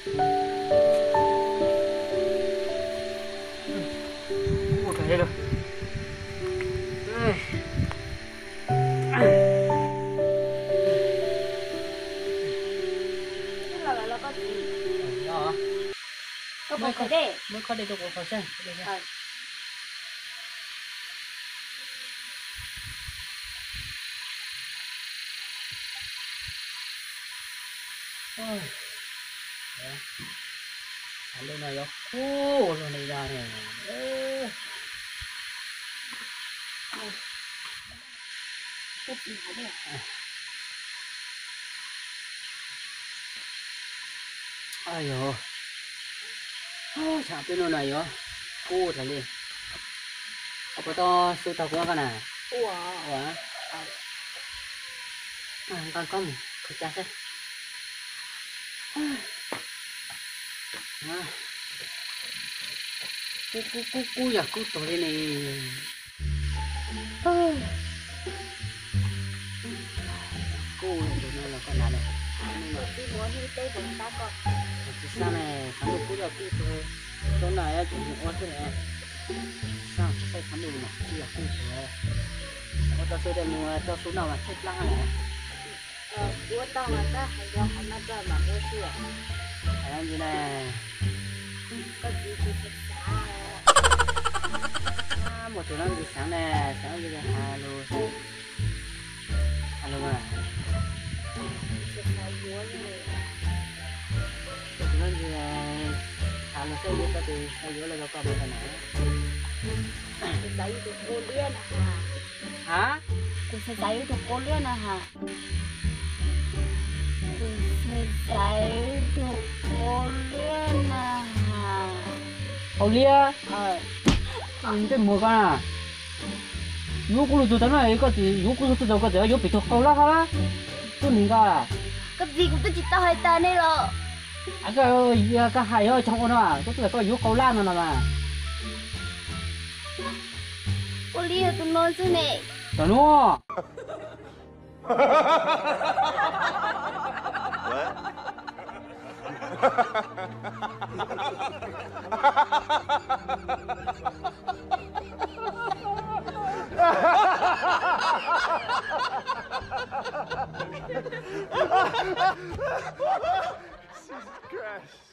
Muab khob dej rau kuv qhov seb. Tshav ntuj no yuav kub luaj li no ne. Yog, tshav ntuj no yuav kub tas li. Koj puas tau xu tau kuv koj na? Ua, nqa koj mus khaws cai seb. Kub kub kub yog kub tuag li ne. Kub tus no los koj hnav los. Tsis xav ne, tshav ntuj kub yog kub tuag. Tsob no yog tsis ua xwb ne. Xav tsis xav tshav ntuj no kub yog kub tuag. Ua tau xu tej mus tau xu noj mas tshaib plab ne. Ua tau mas tab hais yog qhov no rau mam ua xwb. Hais no ntsis na. Koj txiv tsis xav xav. Muaj tus no ntsis xav na, xav ntsis has lus, has lus mas. Tus no ntsis has lus xav yuav, koj tus xav yuav los rau koj mus tau na. Kuv xav yuav tus kua liab no ha. Ha? Kuv xav xav yuav tus kua liab no ha. Kuv xav xav tus kua liab no ha. Kua liab? Tej muag koj na. Yuav kuv lus tug tau no koj txiv yuav kuv lus tug tau koj txiv yuav pem tug qau lab hab. Tub neeg koj. Koj txiv kuv twb tsis tau hais tas nej los. Koj hais yog cov ua no koj twb koj yuav qau lab no no mas. Ua li yog tus no xwb ne. Tam nuav. Jesus Christ.